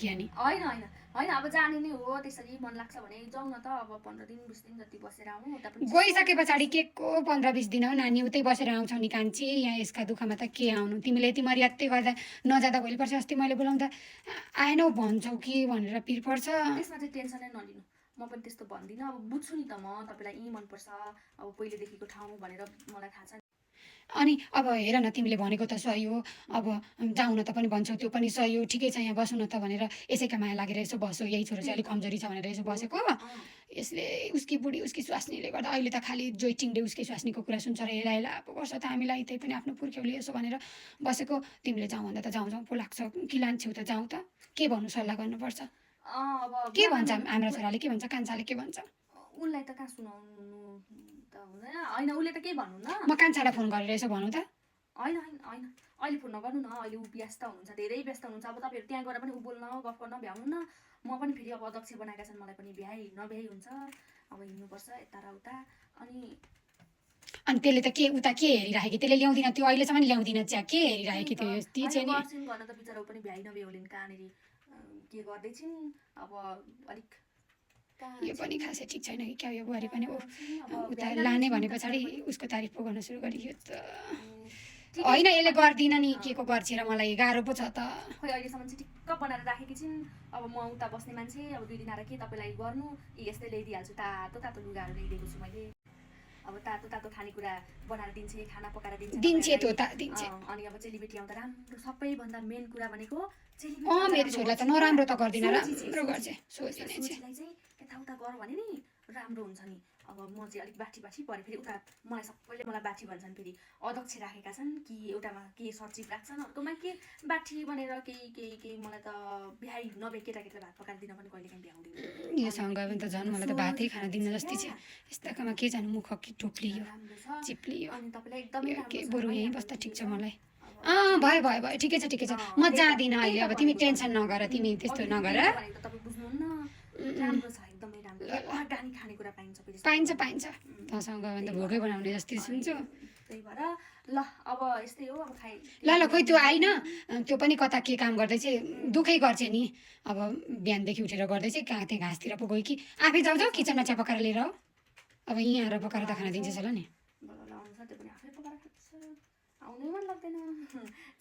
ज्ञानी होइन होइन होइन अब जाने नै हो त्यसरी मन लाग्छ भने जाउँ न त अब 15 दिन 20 दिन जति बसेर आउँ उता पनि गइसके पछाडि के को 15-20 दिन हो नानी उतै बसेर आउँछौ नि कान्छी यहाँ यसका दुःखमा त के आउनु तिमीले यति मर्यादै गर्दा नजाँदा भोलि पर्छ अस्ति मैले बोलाउँदा आएनौ भन्छौ कि भनेर पिर पर्छ त्यसमा चाहिँ टेन्सनै नलिनु म पनि त्यस्तो भन्दिनँ अब बुझ्छु नि त म तपाईँलाई यहीँ मनपर्छ अब पहिलेदेखिको ठाउँ भनेर मलाई थाहा छ अनि अब हेर न तिमीले भनेको त सही हो अब जाउँ न त पनि भन्छौ त्यो पनि सही हो ठिकै छ यहाँ बसौँ न त भनेर यसैका माया लागेर यसो बस्यो यही छोरा चाहिँ अलिक कमजोरी छ भनेर यसो बसेको यसले उसकी बुढी उसकी स्वास्नीले गर्दा अहिले त खालि जोइटिङले उसकै स्वास्नीको कुरा सुन्छ र हेला हेला अब गर्छ त हामीलाई त्यही पनि आफ्नो पुर्ख्यौली यसो भनेर बसेको तिमीले जाउँ भन्दा त जाउँ जाउँ पो लाग्छ कि लान्छौ त जाउँ त के भन्नु सल्लाह गर्नुपर्छ अब के भन्छ हाम्रो छोराले के भन्छ कान्छाले के भन्छ उसलाई त कहाँ सुनाउनु त हुँदैन होइन उसले त केही भन्नु न म कान्छालाई फोन गरेर यसो भनौँ त होइन होइन होइन अहिले फोन नगर्नु न अहिले ऊ व्यस्त हुनुहुन्छ धेरै व्यस्त हुनुहुन्छ अब तपाईँहरू त्यहाँ गएर पनि ऊ बोल्न गफ गर्न भ्याउनु न म पनि फेरि अब अध्यक्ष बनाएका छन् मलाई पनि भ्याइ नभ्याइ हुन्छ अब हिँड्नुपर्छ यता र उता अनि त्यसले त के उता के हेरिराखेकी त्यसले ल्याउँदिन त्यो अहिलेसम्म ल्याउँदिन चिया के हेरिराखेकी त्यो ती चाहिँ नि गर्छिन् गर्न त बिचरा पनि भ्याइ नभ्याउलिन् कहाँनिर के गर्दैछिन् अब अलिक यो पनि खासै ठिक छैन कि क्या यो बुहारी पनि उता लाने भने पछाडि उसको तारिफ पो गर्न सुरु गरियो त होइन यसले गर्दिन नि के को गर्छ र मलाई गाह्रो पो छ त खोइ अहिलेसम्म चाहिँ टिक्क बनाएर राखेकी छिन् अब म उता बस्ने मान्छे अब 2 दिन आएर के तपाईँलाई गर्नु यस्तै ल्याइदिइहाल्छु तातो तातो लुगाहरू ल्याइदिएको छु मैले अब तातो तातो खानेकुरा बनाएर दिन्छे खाना पकाएर दिन्छे त्यो त दिन्छे अनि अब चेलीबेटी आउँदा राम्रो सबैभन्दा मेन कुरा भनेको मेरो छोरीलाई त नराम्रो त गर्दिन राम्रो गर्छ सोचिने चाहिँ यताउता गर भने नि राम्रो हुन्छ नि अब म चाहिँ अलिक बाठी बाठी परेँ फेरि उता मलाई सबैले मलाई बाठी भन्छन् फेरि अध्यक्ष राखेका छन् कि एउटामा के सचिव राख्छन् अर्कोमा के बाठी भनेर केही मलाई त भ्याइ नभए केटाकेटा भात पकाएर दिन पनि कहिले काहीँ भ्याउँदिनँ योसँग गयो भने त झन् मलाई त भातै खान दिन जस्तै छ यस्ताकामा के जानु मुख कि टोक्लियो चिप्लियो अनि तपाईँलाई एकदमै के बरु यहीँ बस्दा ठिक छ मलाई भयो भयो भयो ठिकै छ म जाँदिनँ अहिले अब तिमी टेन्सन नगर तिमी त्यस्तो नगर तपाईँ बुझ्नुहुन्न राम्रो छ एकदमै राम्रो अर्ग्यानिक खानेकुरा पाइन्छ तँसँग गयो भने त भोकै बनाउने जस्तै सुन्छु त्यही भएर ल अब यस्तै हो अब खाइ ल खोइ त्यो आइन त्यो पनि कता के काम गर्दैछ दुःखै गर्छ नि अब बिहानदेखि उठेर गर्दैछ कहाँ त्यहाँ घाँसतिर पो गयो कि आफै जाऊ किचनमा चिया पकाएर लिएर आऊ अब यहीँ आएर पकाएर त खाना दिन्छस् होला नि त्यो पनि आफै पकाएर खान्छ आउनै मन लाग्दैन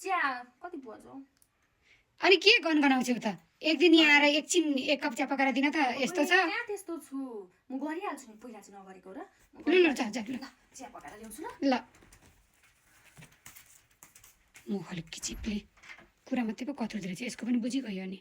चिया कति बज्यो अनि के गनगनाउँछौ त एक दिन यहाँ आएर एकछिन एक कप चिया पकाएर दिन त यस्तो छ कहाँ त्यस्तो छु म गरिहाल्छु नि पहिला चाहिँ नगरेको र ल जा चिया पकाएर ल्याउँछु ल मुख अलिक चिप्ले कुरा मात्रै पो कत्रो रहेछ यसको पनि बुझिगयो नि